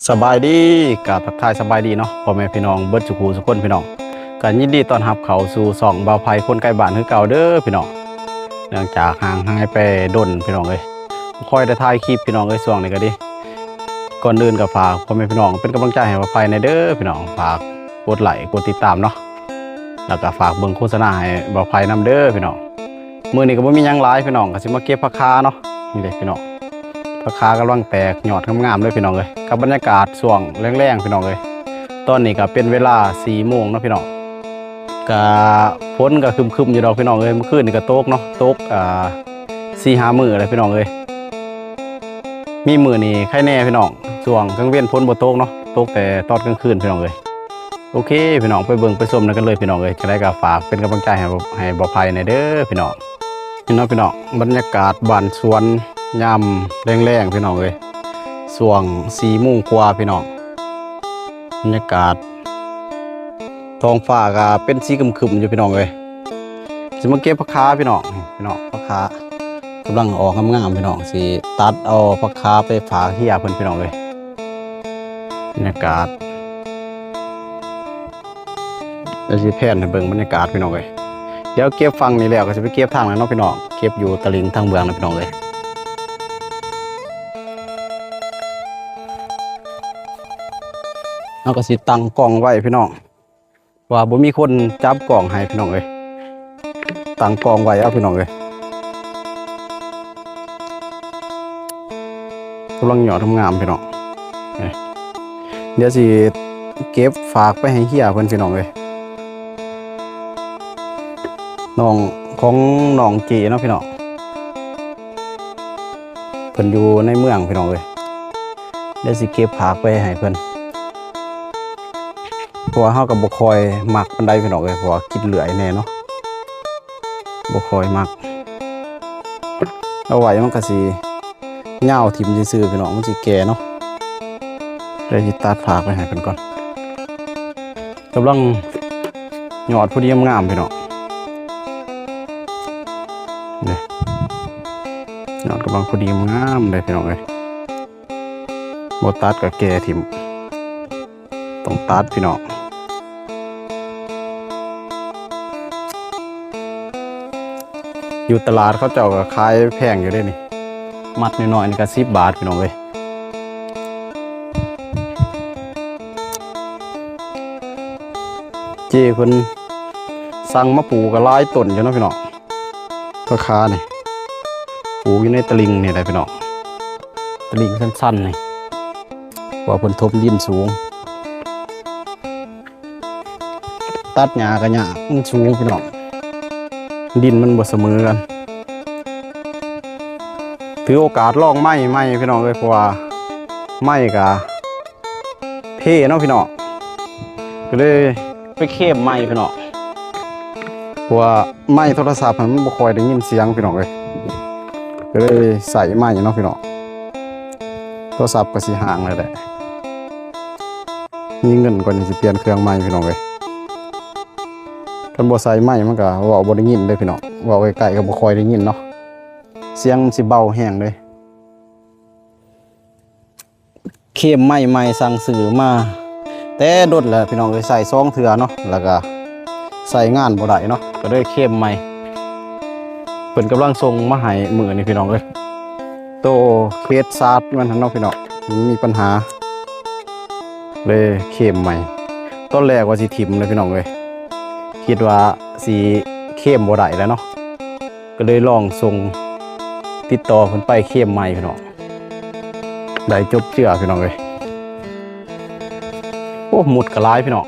ສະບາຍດີ ກາບທັກທາຍສະບາຍດີເນາະ ພໍ່ແມ່ພີ່ນ້ອງເບິດສູ່ຜູ້ສູ່ຄົນພີ່ນ້ອງ ກະຍິນດີຕ້ອນຮັບເຂົ້າສູ່ຊ່ອງບ່າວໄພຄົນໃກ້ບ້ານຄືເກົ່າເດີພີ່ນ້ອງ. ເນື່ອງຈາກຫ່າງຫາຍໄປດົນພີ່ນ້ອງເອີຍ ບໍ່ຄ່ອຍໄດ້ຖ່າຍຄລິບພີ່ນ້ອງເອີຍ ຊ່ວງນີ້ກະດີ. ກ່ອນອື່ນກະຝາກພໍ່ແມ່ພີ່ນ້ອງເປັນກຳລັງໃຈໃຫ້ບ່າວໄພແດ່ເດີພີ່ນ້ອງ ຝາກກົດໄລ້ກົດຕິດຕາມເນາະ ແລ້ວກະຝາກເບິ່ງໂຄສະນາໃຫ້ບ່າວໄພນຳເດີພີ່ນ້ອງ. ມື້ນີ້ກະບໍ່ມີຫຍັງຫຼາຍພີ່ນ້ອງ ກະຊິມາເກັບຜັກຄາເນາະ ນີ້ເດ້ພີ່ນ້ອງ ຜັກຄາກຳລັງແຕກຍອດງາມໆເລີຍພີ່ນ້ອງເອີຍ ກັບບັນຍາກາດຊ່ວງແລງໆພີ່ນ້ອງເອີຍ. ຕອນນີ້ກະເປັນເວລາສີ່ໂມງເນາະພີ່ນ້ອງ ກະຝົນກະຄຶ້ມໆຢູ່ດອກພີ່ນ້ອງເອີຍ ມື້ຄືນນີ້ກະຕົກເນາະ ຕົກ ອ່າ ສີ່ຫ້າມື້ແລ້ວພີ່ນ້ອງເອີຍ. ມີມື້ນີ້ໄຄແນ່ພີ່ນ້ອງ ຊ່ວງກາງເວັນຝົນບໍ່ຕົກເນາະ ຕົກແຕ່ຕອນກາງຄືນພີ່ນ້ອງເອີຍ. ໂອເຄພີ່ນ້ອງ ໄປເບິ່ງໄປຊົມນຳກັນເລີຍພີ່ນ້ອງເອີຍ ຈັ່ງໃດກະຝາກເປັນກຳລັງໃຈໃຫ້ ໃຫ້ບ່າວໄພແດ່ເດີພີ່ນ້ອງ. ນີ້ເນາະພີ່ນ້ອງ ບັນຍາກາດບ້ານສວນຍາມແລງໆພີ່ນ້ອງເອີຍ ຊ່ວງສີ່ໂມງກວ່າພີ່ນ້ອງ ບັນຍາກາດ ທ້ອງຟ້າກະເປັນສີຄຶ້ມໆຢູ່ພີ່ນ້ອງເອີຍ. ຊິມາເກັບຜັກຄາພີ່ນ້ອງ ພີ່ນ້ອງ ຜັກຄາກຳລັງອອກງາມໆພີ່ນ້ອງ ຊິຕັດເອົາຜັກຄາໄປຝາກເຮຍເພິ່ນພີ່ນ້ອງເອີຍ. ບັນຍາກາດ ດຽວຊິແພນໃຫ້ເບິ່ງບັນຍາກາດພີ່ນ້ອງເອີຍ. ດຽວເກັບຝັ່ງນີ້ແລ້ວກະຊິໄປເກັບທາງນັ້ນເນາະພີ່ນ້ອງ ເກັບຢູ່ຕະລິ່ງທາງເບື້ອງນະພີ່ນ້ອງເອີຍ. ເຮົາກະຊິຕັ້ງກ້ອງໄວ້ພີ່ນ້ອງ ວ່າບໍ່ມີຄົນຈັບກ້ອງໃຫ້ພີ່ນ້ອງເອີຍ ຕັ້ງກ້ອງໄວ້ເອົາພີ່ນ້ອງເອີຍ. ກຳລັງຍອດງາມໆພີ່ນ້ອງ ດຽວຊິເກັບຝາກໄປໃຫ້ເຮຍເພິ່ນພີ່ນ້ອງເອີຍ ນ້ອງຂອງນ້ອງເຈເນາະພີ່ນ້ອງ. ເພິ່ນຢູ່ໃນເມືອງພີ່ນ້ອງເອີຍ ດຽວຊິເກັບຝາກໄປໃຫ້ເພິ່ນ ເພາະວ່າເຮົາກະບໍ່ຄ່ອຍມັກປານໃດພີ່ນ້ອງເອີຍ ເພາະວ່າກິນເລື່ອຍແດ່ເນາະ ບໍ່ຄ່ອຍມັກ ເອົາໄວ້ມັນກະຊິຍາວຖິ້ມຊື່ໆພີ່ນ້ອງ ມັນຊິແກ່ເນາະ. ດຽວຊິຕັດຝາກໄປໃຫ້ເພິ່ນກ່ອນ ກຳລັງຍອດພໍດີງາມໆພີ່ນ້ອງ ນີ້ ຍອດກຳລັງພໍດີງາມເລີຍພີ່ນ້ອງເອີຍ ບໍ່ຕັດກະແກ່ຖິ້ມ ຕ້ອງຕັດພີ່ນ້ອງ. ຢູ່ຕະຫຼາດເຂົາເຈົ້າກະຂາຍແພງຢູ່ເດ້ນີ້ ມັດນ້ອຍໆນີ້ກະສິບບາດພີ່ນ້ອງເອີຍ. ເຈເພິ່ນສັ່ງມາປູກກະຫຼາຍຕົ້ນຢູ່ເນາະພີ່ນ້ອງ ຜັກຄານີ້ ປູກຢູ່ໃນຕະລິ່ງນີ້ແຫຼະພີ່ນ້ອງ ຕະລິ່ງຊັນໆນີ້ ເພາະວ່າເພິ່ນຖົມດິນສູງ ຕັດຫຍ້າກະຍາກ ມັນສູງພີ່ນ້ອງ ດິນມັນບໍ່ສະເໝີກັນ. ຖືໂອກາດລອງໄມໃໝ່ພີ່ນ້ອງເອີຍ ເພາະວ່າໄມກະ ເພເນາະພີ່ນ້ອງ ກະເລີຍໄປເຄມໃໝ່ພີ່ນ້ອງ ເພາະວ່າໄມໂທລະສັບຫັ້ນມັນບໍ່ຄ່ອຍໄດ້ຍິນສຽງພີ່ນ້ອງເອີຍ ກະເລີຍໃຊ້ໃໝ່ເນາະພີ່ນ້ອງ. ໂທລະສັບກະຊິຮ້າງແລ້ວແຫຼະ ມີເງິນກ່ອນຈັ່ງຊິປ່ຽນເຄື່ອງໃໝ່ພີ່ນ້ອງເອີຍ. ຄັນບໍ່ໃສ່ໄມມັນກະເວົ້າບໍ່ໄດ້ຍິນເດ້ພີ່ນ້ອງ ເວົ້າໃກ້ໆກະບໍ່ຄ່ອຍໄດ້ຍິນເນາະ ສຽງມັນຊິເບົາແຮງເດ້. ເຄມໄມໃໝ່ ສັ່ງຊື້ມາແຕ່ດົນແລ້ວພີ່ນ້ອງເອີຍ ໃຊ້ສອງເທື່ອເນາະ ແລ້ວກະໃຊ້ງານບໍ່ໄດ້ເນາະ ກະເລີຍເຄມໃໝ່. ເພິ່ນກຳລັງສົ່ງມາໃຫ້ມື້ນີ້ພີ່ນ້ອງເອີຍ ໂຕເຄສຊາດມັນຫັ້ນເນາະພີ່ນ້ອງ ມັນມີປັນຫາ ເລີຍເຄມໃໝ່. ຕອນແລກວ່າຊິຖິ້ມເລີຍພີ່ນ້ອງເອີຍ ຄິດວ່າຊິເຄມບໍ່ໄດ້ແລ້ວເນາະ ກະເລີຍລອງສົ່ງ ຕິດຕໍ່ເພິ່ນໄປເຄມໃໝ່ພີ່ນ້ອງ. ໄດ້ຈົບເຈືອພີ່ນ້ອງເອີຍ. ໂອ້ ໝຸດກະຫຼາຍພີ່ນ້ອງ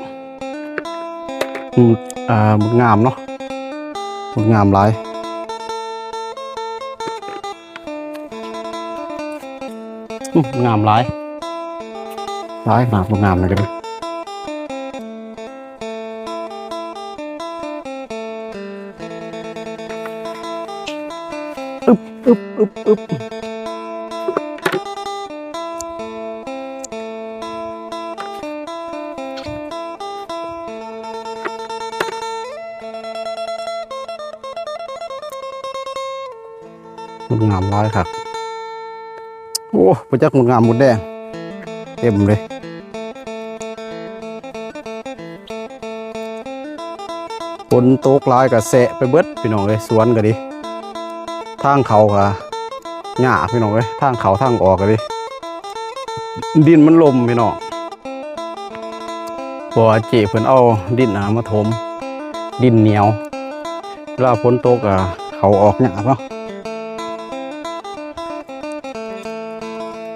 ໝຸດ ອ່າ ໝຸດງາມເນາະ ໝຸດງາມຫຼາຍ. ອື ງາມຫຼາຍ ຫຼາຍຂະໜາດ ໝຸດງາມເລີຍ. ອຶບ ອຶບ ອຶບ ອຶບ ງົດງາມຫຼາຍຄັກ. ໂອ້ ບໍ່ຈັກງົດງາມມົດແດງ. ເຕັມເລີຍ. ຝົນຕົກຫຼາຍກໍແຊະໄປເບິດພີ່ນ້ອງເອີຍ, ສວນກໍດີ ທາງເຂົ້າກໍຍາກພີ່ນ້ອງເອີຍ, ທາງເຂົ້າທາງອອກກໍດີ ດິນມັນລົມພີ່ນ້ອງ. ເພາະວ່າເຈ້ເພິ່ນເອົາດິນ ອ່າ ມາຖົມ, ດິນໜຽວ, ເວລາຝົນຕົກກໍເຂົ້າອອກຍາກເນາະ.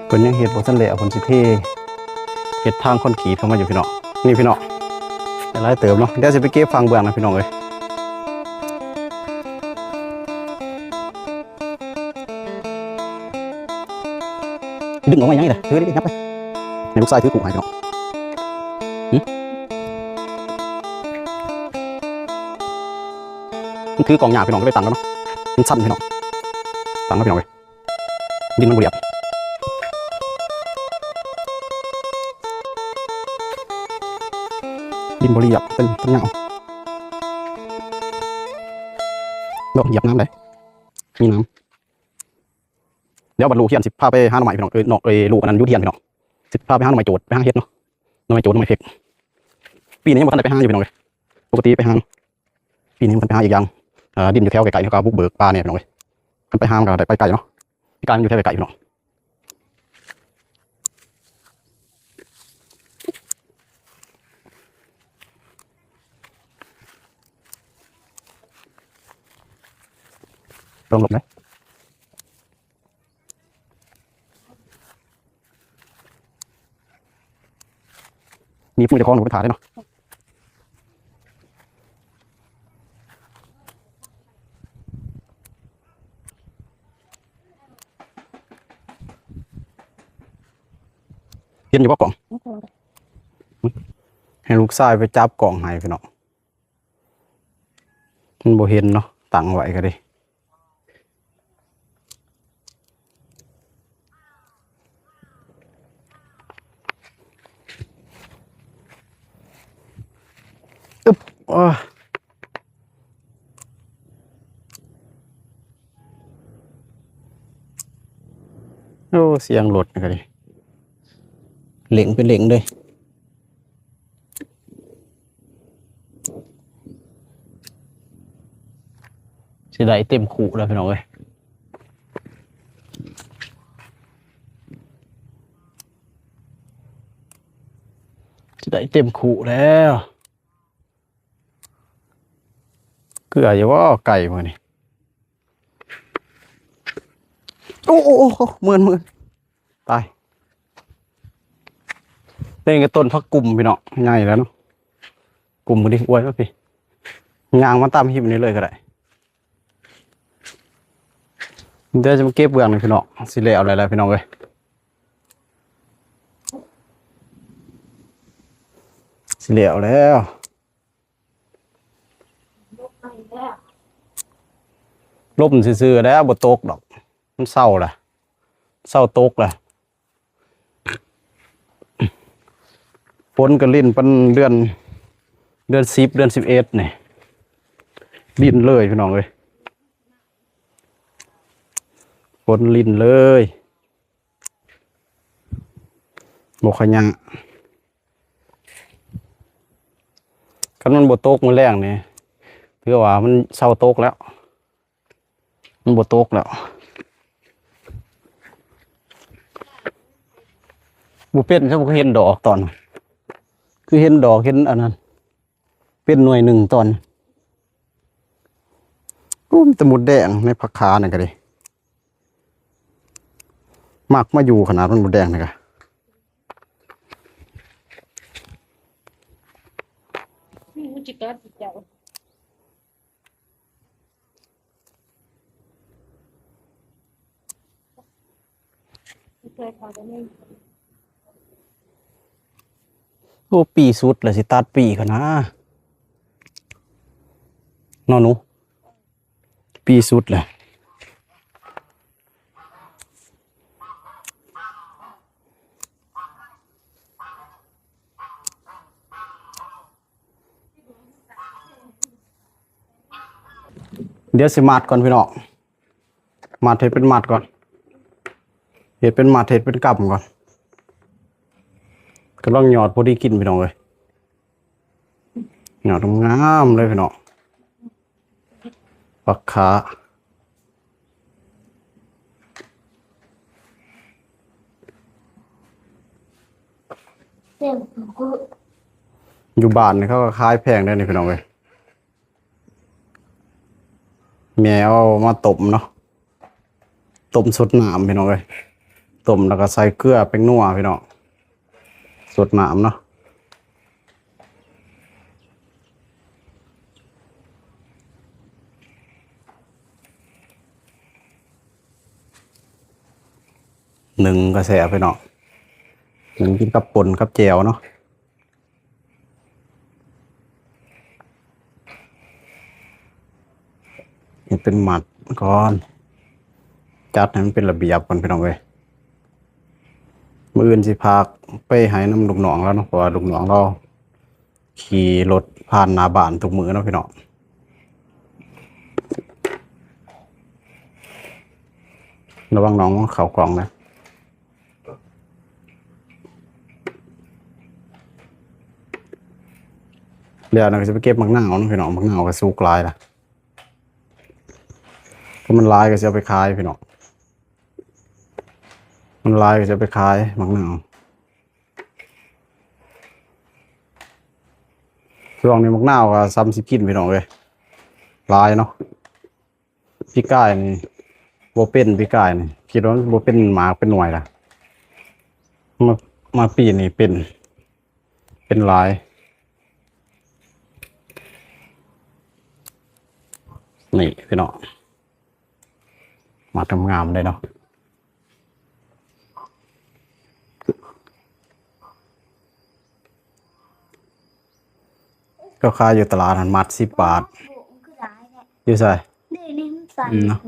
ເພິ່ນຍັງເຮັດບໍ່ທັນແລ້ວ, ເພິ່ນຊິເທ ເຮັດທາງຄອນກຣີດເຂົ້າມາຢູ່ພີ່ນ້ອງ. ນີ້ພີ່ນ້ອງ ຫຼາຍເຕີບເນາະ, ດຽວຊິໄປເກັບຟາງເບື້ອງນະພີ່ນ້ອງເອີຍ. ດຶງອອກມາຫຍັງນີ້ລະ? ຖືດີໆ ຫຍັບໄປ ໃຫ້ລູກຊາຍຖືກຸໃຫ້ພີ່ນ້ອງ. ຫຶ ມັນຖືກ້ອງຍາກພີ່ນ້ອງ, ກໍເລີຍຕັ້ງແລ້ວເນາະ, ມັນຊັນພີ່ນ້ອງ, ຕັ້ງແລ້ວພີ່ນ້ອງເອີຍ. ດິນມັນບໍ່ລຽບ ດິນບໍ່ລຽບ ເປັນ ເປັນຫຍັງ ດອກຢຽບນ້ຳໄດ້ ມີນ້ຳ. ດຽວບັດລູກຮຽນຊິພາໄປຫາໜໍ່ໄມ້ພີ່ນ້ອງເອີຍ, ນ້ອງເອີຍ ລູກອັນນັ້ນຢູ່ຮຽນພີ່ນ້ອງ, ຊິພາໄປຫາໜໍ່ໄມ້ໂຈດ ໄປຫາເຫັດເນາະ, ໜໍ່ໄມ້ໂຈດ ໜໍ່ໄມ້ເຜັກ. ປີນີ້ຍັງບໍ່ທັນໄດ້ໄປຫາຢູ່ພີ່ນ້ອງເອີຍ, ປົກກະຕິໄປຫາ. ປີນີ້ມັນໄປຫາອີກຢ່າງ ເອີ ດິນຢູ່ແຖວໃກ້ໆ ເຮົາກໍບຸກເບີກປ່າແດ່ພີ່ນ້ອງເອີຍ. ຄັນໄປຫາມັນກໍໄດ້ໄປໄກເນາະ, ປີກາຍມັນຢູ່ແຖວໃກ້ໆ ພີ່ນ້ອງ. ເບິ່ງລົມເດ້. ໜີບມືເຈົ້າຂອງໜູໄປຖ່າຍເດ້ເນາະ. ເຫັນຢູ່ບໍ່ກ້ອງ? ໃຫ້ລູກຊາຍໄປຈັບກ້ອງໃຫ້ພີ່ນ້ອງ. ມັນບໍ່ເຫັນເນາະ, ຕັ້ງໄວ້ກໍໄດ້. ອຶບ ໂອ້ ໂອ້ ສຽງລົດນີ້ກໍໄດ້ ເລັ່ງເປັນເລັ່ງເລີຍ. ຊິໄດ້ເຕັມຄຸແລ້ວພີ່ນ້ອງເອີຍ, ຊິໄດ້ເຕັມຄຸແລ້ວ. ເກືອຢູ່ບໍ່ ໄກ່ມື້ນີ້? ໂອ້ ໂອ້ ໂອ້ ເມື່ອຍ ເມື່ອຍ. ຕາຍ. ນີ້ກໍຕົ້ນຜັກກຸມພີ່ນ້ອງ, ໃຫຍ່ແລ້ວເນາະ. ກຸມນີ້ ອວຍມາພີ້, ຍ່າງມາຕາມຮິມນີ້ເລີຍກໍໄດ້. ດຽວຈະມາເກັບເບື້ອງນີ້ພີ່ນ້ອງ, ຊິແລ້ວແລ້ວພີ່ນ້ອງເອີຍ, ຊິແລ້ວແລ້ວ. ລົມຊື່ໆແລ້ວ ບໍ່ຕົກດອກ, ມັນເຊົາລະ, ເຊົາຕົກລະ. ຝົນກໍລິນປັນເດືອນ ເດືອນສິບ ເດືອນສິບເອັດນີ້ ລິນເລີຍພີ່ນ້ອງເອີຍ, ຝົນລິນເລີຍ. ບໍ່ຂະຫຍະ. ຄັນມັນບໍ່ຕົກມື້ແລງນີ້ ຖືວ່າມັນເຊົາຕົກແລ້ວ, ມັນບໍ່ຕົກແລ້ວ. ບໍ່ເປັນຊະ ຄືເຫັນດອກຕອນ, ຄືເຫັນດອກ ເຫັນອັນນັ້ນ ເປັນໜ່ວຍໜຶ່ງຕອນ. ໂອ້ ມີແຕ່ມົດແດງໃນຜັກຄານັ້ນກໍດີ. ມັກມາຢູ່ຂະໜາດມັນມົດແດງນີ້ກະ. ໂອ້ ປີສຸດແລ້ວ ຊິຕັດປີກະນາ ເນາະໜູ. ປີສຸດແລ້ວ. ດຽວຊິມັດກ່ອນພີ່ນ້ອງ, ມັດໃຫ້ເປັນມັດກ່ອນ, ເຮັດເປັນມັດ ເຮັດເປັນກຳກ່ອນ. ກຳລັງຍອດພໍດີກິນພີ່ນ້ອງເອີຍ ຍອດງາມໆເລີຍພີ່ນ້ອງ ຜັກຂາ ຢູ່ບ້ານນີ້ເຂົາກໍຂາຍແພງເດ້ນີ້ພີ່ນ້ອງເອີຍ ແມ່ເອົາມາຕົ້ມເນາະ ຕົ້ມສົດນ້ຳພີ່ນ້ອງເອີຍ ຕົ້ມແລ້ວກໍໃສ່ເກືອແປ້ງນົວພີ່ນ້ອງ ສົດນ້ຳເນາະ ໜຶ້ງກໍແຊບພີ່ນ້ອງ ໜຶ້ງກິນກັບປົ່ນກັບແຈ່ວເນາະ. ເຮັດເປັນມັດກ່ອນ ຈັດໃຫ້ມັນເປັນລະບຽບກ່ອນພີ່ນ້ອງເອີຍ ມື້ອື່ນຊິພາໄປໃຫ້ນຳລູກນ້ອງລາວເນາະ ເພາະວ່າລູກນ້ອງລາວຂີ່ລົດຜ່ານໜ້າບ້ານທຸກມື້ເນາະພີ່ນ້ອງ ລະວັງນ້ອງເຂົ້າກ່ອງນະ. ແລ້ວນັ້ນກໍຊິໄປເກັບໝາກນາວເນາະພີ່ນ້ອງ ໝາກນາວກໍສຸກຫຼາຍລະ ຄັນມັນຫຼາຍກໍຊິເອົາໄປຂາຍພີ່ນ້ອງ ມັນຫຼາຍກໍຊິເອົາໄປຂາຍໝາກນາວ ຊ່ວງນີ້ໝາກນາວກໍຊ່ຳຊິກິນພີ່ນ້ອງເອີຍ ຫຼາຍເນາະ. ປີກາຍນີ້ບໍ່ເປັນ ປີກາຍນີ້ຄິດວ່າມັນບໍ່ເປັນໝາກເປັນໜ່ວຍລະ ມາ ມາປີນີ້ເປັນ ເປັນຫຼາຍ ນີ້ພີ່ນ້ອງ ມັດງາມໆເດ້ເນາະ. ເຂົາຂາຍຢູ່ຕະຫຼາດຫັ້ນມັດສິບບາດ ໂອ້ ມັນຄືຫຼາຍແທ້ ຢູ່ໃສ? ນີ້ ນີ້ມັນສັ່ນ ອືມ ເນາະ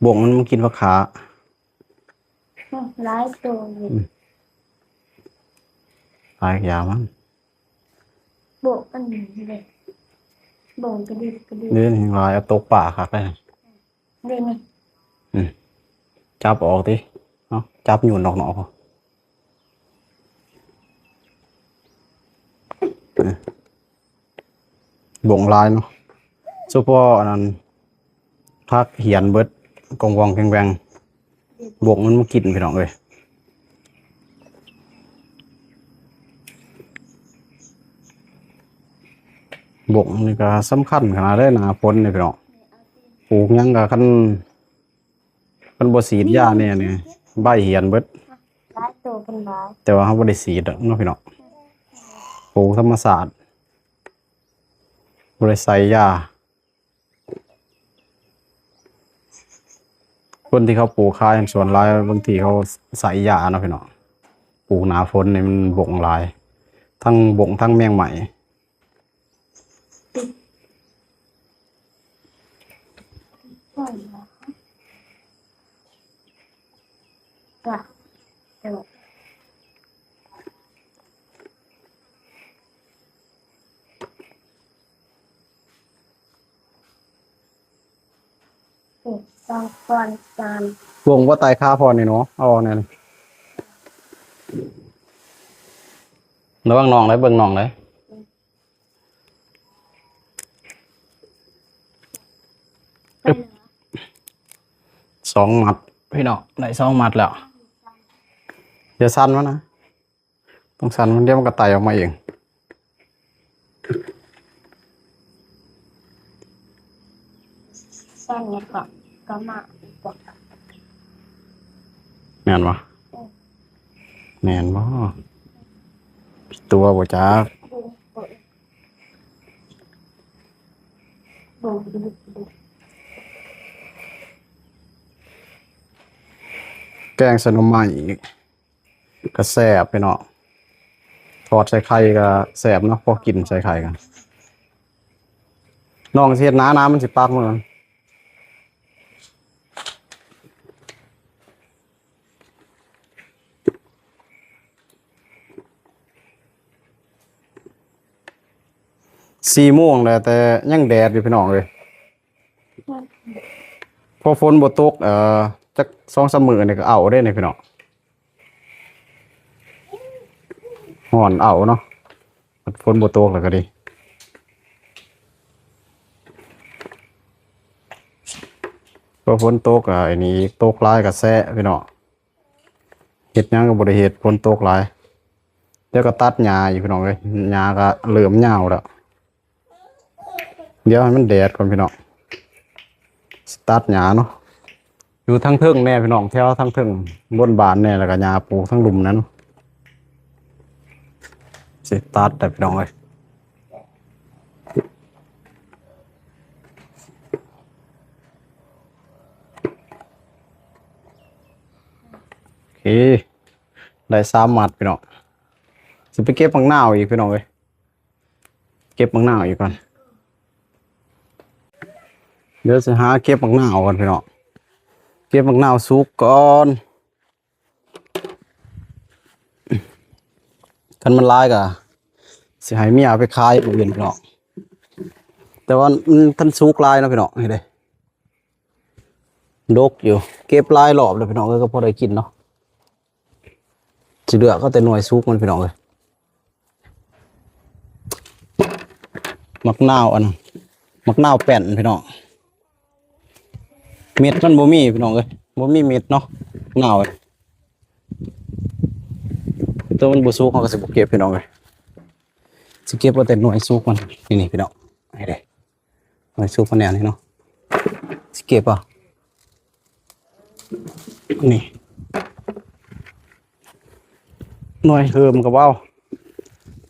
ບົກມັນມາກິນຜັກຂາ ອືມ ຫຼາຍໂຕຢູ່ ອືມ ຫຼາຍຢ່າງມັນ ບົກອັນນີ້ເດ້ ບົກກະດິກກະດິກ ນີ້ຫຼາຍ ເອົາຕົກປາຄັກເດ້. ເດ້ນີ້ ອືມ ຈັບອອກຕິ ເອົາ ຈັບຫຍຸ້ນອອກນອກ ບົກຫຼາຍເນາະ ສະເພາະອັນນັ້ນ ຜັກຫຽນເບິດ ກອງວ່ອງແກງແວ່ງ ບົກມັນມາກິນພີ່ນ້ອງເອີຍ ບົກນີ້ກໍສຳຄັນຂະໜາດເດ້ ໜ້າຝົນນີ້ພີ່ນ້ອງ ປູກຫຍັງກໍຄັນ ຄັນບໍ່ສີດຢາແນ່ນີ້ ໃບຫຽນເບິດ ຫຼາຍໂຕເພິ່ນວ່າ ແຕ່ວ່າເຮົາບໍ່ໄດ້ສີດດອກເນາະພີ່ນ້ອງ ປູກທຳມະຊາດ ບໍ່ໄດ້ໃສ່ຢາ ຄົນທີ່ເຂົາປູກຂາຍຫັ້ນ ສ່ວນຫຼາຍບາງທີເຂົາໃສ່ຢາເນາະພີ່ນ້ອງ ປູກໜ້າຝົນນີ້ມັນບົກຫຼາຍ ທັງບົກທັງແມງໄມ້. ວົງບໍ່ໄຕ່ຂາພອນນີ້ເນາະ ເອົາອອກແນ່ນີ້ ລະວັງນ້ອງເດີ້ ເບິ່ງນ້ອງເດີ້. ສອງມັດພີ່ນ້ອງ ໄດ້ສອງມັດແລ້ວ ຢ່າສັ່ນມັນນະ ຕ້ອງສັ່ນມັນ ດຽວມັນກໍໄຕ່ອອກມາເອງ ສັ່ນແລ້ວກໍ ກໍມາອີກບໍ່ ແມ່ນບໍ່? ເອີ ແມ່ນບໍ່? ຜິດຕົວບໍ່ຈັກ. ແກງໃສ່ໜໍ່ໄມ້ກໍແຊບພີ່ນ້ອງ ທອດໃສ່ໄຂ່ກໍແຊບເນາະ ພໍກິນໃສ່ໄຂ່ກໍ ນ້ອງຊິເຮັດໜາ ໜາມັນຊິປາກມື. ສີ່ໂມງແລ້ວ ແຕ່ຍັງແດດຢູ່ພີ່ນ້ອງເອີຍ ພໍຝົນບໍ່ຕົກ ເອີ ຈັກສອງສາມມື້ນີ້ກໍເອົາເດ້ນີ້ພີ່ນ້ອງ. ຮ້ອນເອົາເນາະ ມັນຝົນບໍ່ຕົກແລ້ວກໍດີ. ພໍຝົນຕົກກໍໄອ້ນີ້ອີກ ຕົກຫຼາຍກໍແຊະພີ່ນ້ອງ ເຮັດຫຍັງກໍບໍ່ໄດ້ເຮັດ ຝົນຕົກຫຼາຍ. ແລ້ວກໍຕັດຫຍ້າອີກພີ່ນ້ອງເອີຍ ຫຍ້າກໍເລີ່ມຍາວແລ້ວ. ດຽວໃຫ້ມັນແດດກ່ອນພີ່ນ້ອງ ຊິຕັດຫຍ້າເນາະ ຢູ່ທາງເທິງແດ່ພີ່ນ້ອງ ແຖວທາງເທິງບົນບ້ານແດ່ ແລ້ວກໍຫຍ້າປູກທາງລຸ່ມນັ້ນ ຊິຕັດແລ້ວພີ່ນ້ອງເອີຍ. ໂອເຄ ໄດ້ສາມມັດພີ່ນ້ອງ ຊິໄປເກັບໝາກນາວອີກພີ່ນ້ອງເອີຍ. ເກັບໝາກນາວອີກກ່ອນ ດຽວຊິຫາເກັບໝາກນາວກ່ອນພີ່ນ້ອງ ເກັບໝາກນາວສຸກກ່ອນ. ຄັນມັນຫຼາຍກໍຊິໃຫ້ເມຍເອົາໄປຂາຍມື້ອື່ນພີ່ນ້ອງ ແຕ່ວ່າມັນທັນສຸກຫຼາຍເນາະພີ່ນ້ອງ. ນີ້ເດ້ ດົກຢູ່ ເກັບຫຼາຍລອບແລ້ວພີ່ນ້ອງເອີຍ ກໍພໍໄດ້ກິນເນາະ. ຊິເຫຼືອເອົາແຕ່ໜ່ວຍສຸກມັນພີ່ນ້ອງເອີຍ. ໝາກນາວອັນ ໝາກນາວແປ້ນພີ່ນ້ອງ ເມັດມັນບໍ່ມີພີ່ນ້ອງເອີຍ ບໍ່ມີເມັດເນາະ ໝາກນາວ ໂຕມັນບໍ່ສຸກເຮົາກໍຊິບໍ່ເກັບພີ່ນ້ອງເອີຍ ຊິເກັບເອົາແຕ່ໜ່ວຍສຸກມັນ. ນີ້ໆ ພີ່ນ້ອງ ນີ້ເດ້ ໜ່ວຍສຸກມັນແນວນີ້ເນາະ ຊິເກັບເອົາ ນີ້ ໜ່ວຍເຫີມກໍເອົາ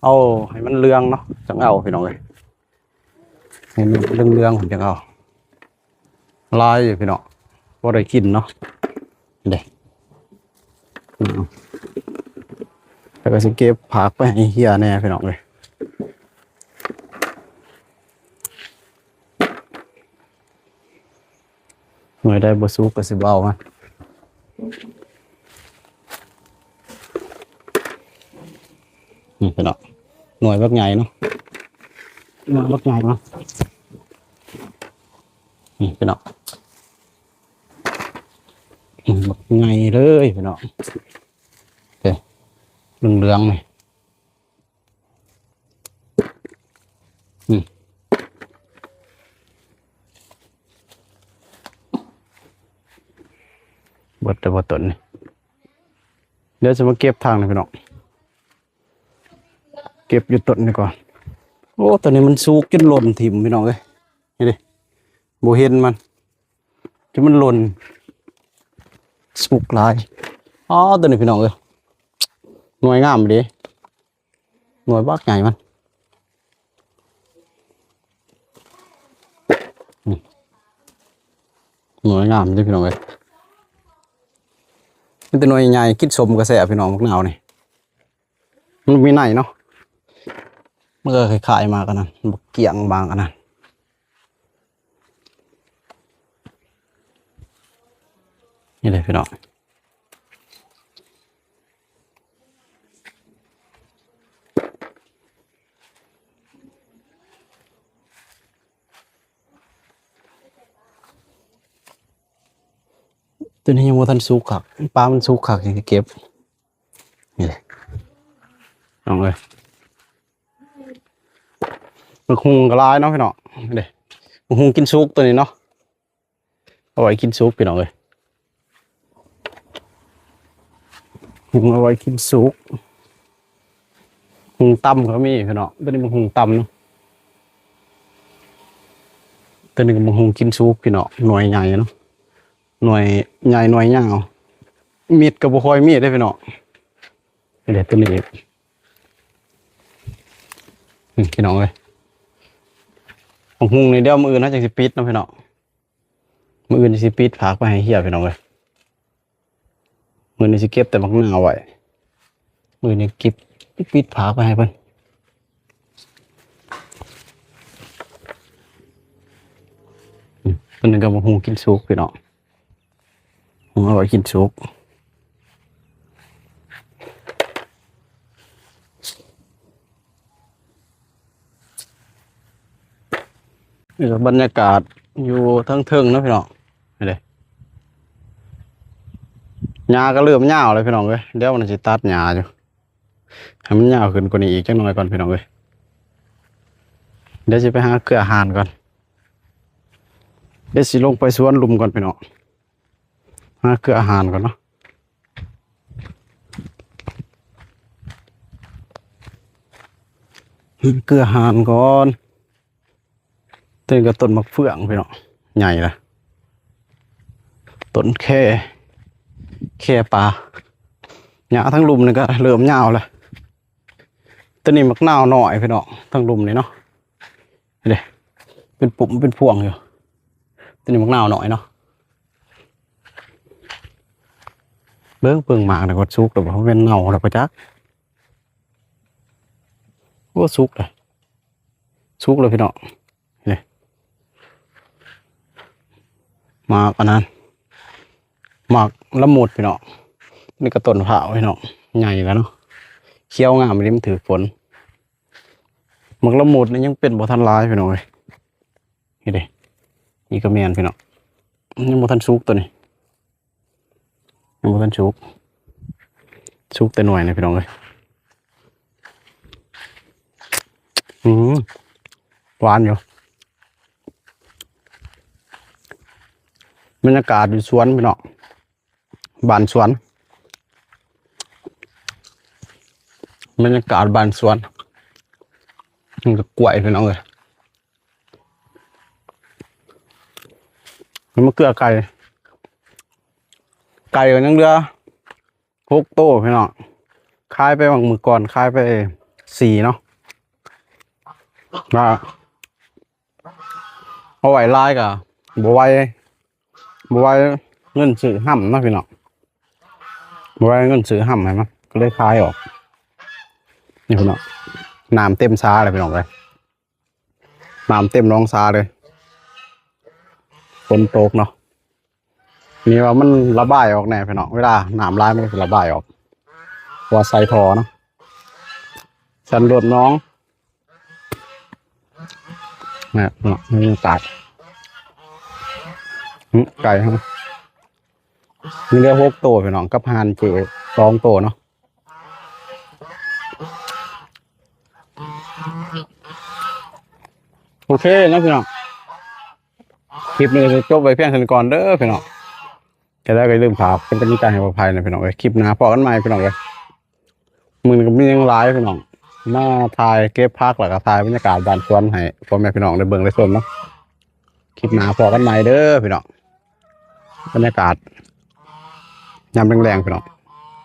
ເອົາໃຫ້ມັນເຫຼືອງເນາະ ຈັ່ງເອົາພີ່ນ້ອງເອີຍ ໃຫ້ມັນເຫຼືອງໆ ຈັ່ງເອົາ. ຫຼາຍຢູ່ພີ່ນ້ອງ ບໍ່ໄດ້ກິນເນາະ ເດ້ ອືມ ແລ້ວກໍຊິເກັບຝາກໄປໃຫ້ເຮຍແດ່ພີ່ນ້ອງເອີຍ. ໜ່ວຍໃດບໍ່ສຸກກໍຊິບໍ່ເອົາມາ ນີ້ພີ່ນ້ອງ ໜ່ວຍບັກໃຫຍ່ເນາະ ໜ່ວຍບັກໃຫຍ່ເນາະ ນີ້ພີ່ນ້ອງ ນີ້ບັກໃຫຍ່ເລີຍພີ່ນ້ອງ ເອີ ເຫຼືອງໆ ນີ້ ອືມ ເບິດແຕ່ວ່າຕົ້ນນີ້ ດຽວຊິມາເກັບທາງນີ້ພີ່ນ້ອງ ເກັບຢູ່ຕົ້ນນີ້ກ່ອນ. ໂອ້ ຕອນນີ້ມັນສຸກຈົນຫຼົ່ນຖິ້ມພີ່ນ້ອງເອີຍ ນີ້ເດ້ ບໍ່ເຫັນມັນ ຈົນມັນຫຼົ່ນ ສຸກຫຼາຍ. ອໍ ຕົວນີ້ພີ່ນ້ອງເອີຍ ໜ່ວຍງາມເດ້ ໜ່ວຍບັກໃຫຍ່ມັນ ອືມ ໜ່ວຍງາມເດ້ພີ່ນ້ອງເອີຍ. ມີແຕ່ໜ່ວຍໃຫຍ່ ກິນສົ້ມກໍແຊບພີ່ນ້ອງ ໝາກນາວນີ້. ມັນມີໃນເນາະ ມັນກໍຄ້າຍໆ ໝາກອັນນັ້ນ ບັກກ້ຽງ ໝາກອັນນັ້ນ ນີ້ເດ້ພີ່ນ້ອງ. ຕົວນີ້ຍັງບໍ່ທັນສຸກຄັກ ປາມັນສຸກຄັກ ຍັງຊິເກັບ. ນີ້ເດ້ ນ້ອງເອີຍ ໝາກຫຸ່ງກໍຫຼາຍເນາະພີ່ນ້ອງ ເດ້ ໝາກຫຸ່ງກິນສຸກຕົວນີ້ເນາະ ເອົາໄວ້ກິນສຸກພີ່ນ້ອງເອີຍ ຫຸ່ງເອົາໄວ້ກິນສຸກ. ຫຸ່ງຕຳກໍມີພີ່ນ້ອງ ຕົວນີ້ໝາກຫຸ່ງຕຳເນາະ ຕົວນີ້ກໍໝາກຫຸ່ງກິນສຸກພີ່ນ້ອງ ໜ່ວຍໃຫຍ່ເນາະ ໜ່ວຍໃຫຍ່ໜ່ວຍຍາວ ເມັດກໍບໍ່ຄ່ອຍມີເດ້ພີ່ນ້ອງ. ນີ້ເດ້ຕົວນີ້ອີກ ນີ້ພີ່ນ້ອງເອີຍ ໝາກຫຸ່ງນີ້ ດຽວມື້ອື່ນເຮົາຈັ່ງຊິປິດເນາະພີ່ນ້ອງ ມື້ອື່ນຊິປິດຝາກໄວ້ໃຫ້ເຮຍພີ່ນ້ອງເອີຍ. ມື້ນີ້ຊິເກັບແຕ່ໝາກນາວໄວ້ ມື້ນີ້ເກັບປິດຝາໄວ້ໃຫ້ເພິ່ນ. ອືມ ເພິ່ນກໍບໍ່ຮູ້ກິນສຸກພີ່ນ້ອງ ເອົາໄວ້ກິນສຸກ. ນີ້ກໍບັນຍາກາດຢູ່ເທິງໆ ເນາະພີ່ນ້ອງ ນີ້ເດ້ ຫຍ້າກໍເລີ່ມຍາວແລ້ວພີ່ນ້ອງເອີຍ ດຽວມັນຊິຕັດຫຍ້າຢູ່ ໃຫ້ມັນຍາວຂຶ້ນກວ່ານີ້ອີກຈັກໜ່ອຍກ່ອນພີ່ນ້ອງເອີຍ. ດຽວຊິໄປຫາເຄືອຫ່ານກ່ອນ. ດຽວຊິລົງໄປສວນລຸ່ມກ່ອນພີ່ນ້ອງ. ຫາເຄືອຫ່ານກ່ອນເນາະ. ຫາເຄືອຫ່ານກ່ອນ. ຕົວນີ້ກໍຕົ້ນໝາກເຟືອງພີ່ນ້ອງ ໃຫຍ່ລະ. ຕົ້ນແຄ ແຄປ່າ. ຫຍ້າທາງລຸ່ມນີ້ກໍເລີ່ມຍາວລະ. ຕົວນີ້ໝາກນາວນ້ອຍພີ່ນ້ອງ ທາງລຸ່ມນີ້ເນາະ. ເດ້ ເປັນປຸ່ມເປັນພວງຢູ່. ຕົວນີ້ໝາກນາວນ້ອຍເນາະ. ເບິ່ງ ເບິ່ງໝາກນະ ວ່າສຸກແລ້ວບໍ່ ແມ່ນເນົ່າແລ້ວບໍ່ຈັກ. ໂອ້ ສຸກເດ້ ສຸກແລ້ວພີ່ນ້ອງ. ນີ້ ໝາກອັນນັ້ນ ໝາກລະມຸດພີ່ນ້ອງ. ນີ້ກໍຕົ້ນພ້າວພີ່ນ້ອງ ໃຫຍ່ແລ້ວເນາະ ຂຽວງາມອີ່ຫຼີ ມັນຖືກຝົນ. ໝາກລະມຸດນີ້ຍັງເປັນບໍ່ທັນຫຼາຍພີ່ນ້ອງເອີຍ. ນີ້ເດ້ ນີ້ກໍແມ່ນພີ່ນ້ອງ ຍັງບໍ່ທັນສຸກ ຕົວນີ້ຍັງບໍ່ທັນສຸກ ສຸກແຕ່ໜ່ວຍນະພີ່ນ້ອງເອີຍ. ອືມ ຫວານຢູ່. ບັນຍາກາດຢູ່ສວນພີ່ນ້ອງ ບ້ານສວນ ບັນຍາກາດບ້ານສວນ. ມັນກໍກ້ວຍພີ່ນ້ອງເອີຍ. ມັນມາເກືອໄກ່ ໄກ່ກໍຍັງເຫຼືອຫົກໂຕພີ່ນ້ອງ. ຂາຍໄປຫວ່າງມື້ກ່ອນ ຂາຍໄປສີ່ເນາະ ວ່າເອົາໄວ້ຫຼາຍກໍບໍ່ໄຫວ ບໍ່ໄຫວເງິນຊື້ຫ້ຳເນາະພີ່ນ້ອງ ບໍ່ໄຫວເງິນຊື້ຫ້ຳໃຫ້ມັນ ກໍເລີຍຂາຍອອກ. ນີ້ພີ່ນ້ອງ ນ້ຳເຕັມສາເລີຍພີ່ນ້ອງເອີຍ. ນ້ຳເຕັມໜອງສາເລີຍ ຝົນຕົກເນາະ. ນີ້ວ່າມັນລະບາຍອອກແນ່ພີ່ນ້ອງ ເວລານ້ຳຫຼາຍມັນກໍຊິລະບາຍອອກ ເພາະວ່າໃສ່ທໍ່ເນາະ. ສັນໂດດໜອງນະເນາະ ບັນຍາກາດ ອື ໄກ່ເຮົາ ມີເຫຼືອຫົກໂຕພີ່ນ້ອງ ກັບຫ່ານເຈສອງໂຕເນາະ. ໂອເຄເນາະພີ່ນ້ອງ ຄລິບນີ້ກໍຈະຈົບໄວ້ພຽງເທົ່ານີ້ກ່ອນເດີພີ່ນ້ອງ. ຈະໄດ້ກໍຢ່າລືມຝາກເປັນກຳລັງໃຈໃຫ້ບ່າວໄພນະພີ່ນ້ອງເອີຍ. ຄລິບໜ້າພໍ້ກັນໃໝ່ພີ່ນ້ອງເອີຍ. ມື້ນີ້ກໍມີຫຍັງຫຼາຍພີ່ນ້ອງ ມາຖ່າຍເກັບຜັກ ແລ້ວກໍຖ່າຍບັນຍາກາດບ້ານສວນໃຫ້ພໍ່ແມ່ພີ່ນ້ອງໄດ້ເບິ່ງໄດ້ຊົມເນາະ. ຄລິບໜ້າພໍ້ກັນໃໝ່ເດີພີ່ນ້ອງ. ບັນຍາກາດຍາມແລງໆ ພີ່ນ້ອງ